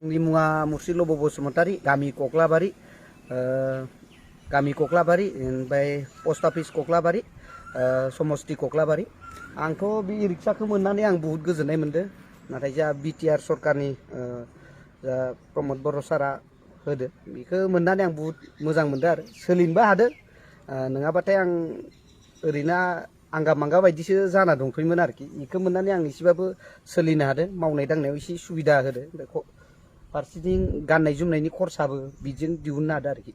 Ni मुङा मुर्शिलोबो बसुमतारी गामि कक्लाबारि ओमफ्राय पोस्ट अफिस कक्लाबारि समस्ति कक्लाबारि आंथ' बे रिक्साखौ मोननानै आं बहुत गोजोननाय मोनदों नाथाय जा बिटिआर सरकारनि जा प्रमद बर' सारा होदो बेखौ मोननानै आं बहुत मोजां मोनदों आरो सोलिनोबो हादों नङाबाथाय आं ओरैनो आंगा मांगा बायदिसो जाना दंथ'योमोन आरोखि बेखौ मोननानै आं एसेबाबो सोलिनो हादों मावनाय दांनायाव एसे सुबिदा होदों फारसेथिं गाननाय जोमनायनि खरसाबो बिजों दिहुननो हादों आरोखि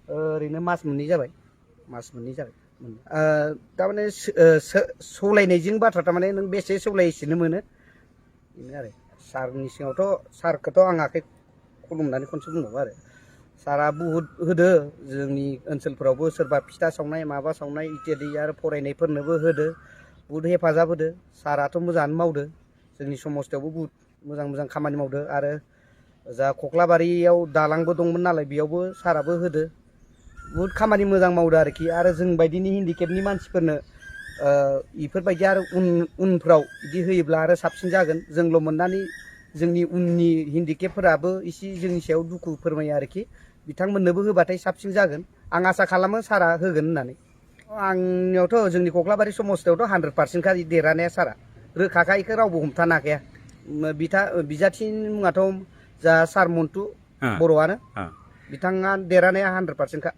ओरैनो मास मोननै जाबाय थारमाने सलायनायजों बाथ्रा थारमाने नों बेसे सलायसेनो मोनो बेनो आरो सारनि सिगाङावथ' सारखौथ' आं आखाइ खुलुमनानै खनसे बुंबावो आरो सारा बुहुद होदो जोंनि ओनसोलफोरावबो सोरबा फिथा सावनाय माबा सावनाय इत्यादि आरो फरायनायफोरनोबो होदो बुहुद हेफाजाब होदो साराथ' मोजाङानो मावदो जोंनि समस्थियावबो बुहुद मोजां खामानि मावदो आरो जा कक्लाबारियाव दालांबो दंमोन नालाय बेयावबो साराबो होदो बुहुद खामानि मोजां मावदो आरोखि आरो जों बायदिनि हेन्डिकेपनि मानसिफोरनो इफोरबायदि आरो उनफ्राव बिदि होयोब्ला आरो साबसिन जागोन जोंल' मोननानै जोंनि उननि हेन्डिकेपफोराबो एसे जोंनि सायाव दुखु फोरमायो आरोखि बिथांमोननोबो होबाथाय साबसिन जागोन आं आसा खालामो सारा होगोन होननानै आंनियावथ' जोंनि कक्लाबारि समस्थियावथ' 100%खा देरहानाया सारा रोखाखा इखौ रावबो हमथानो हाखाया बिजाथिनि मुङाथ' जा सार मन्टु बर'आनो बिथाङा देरहानाया 100%खा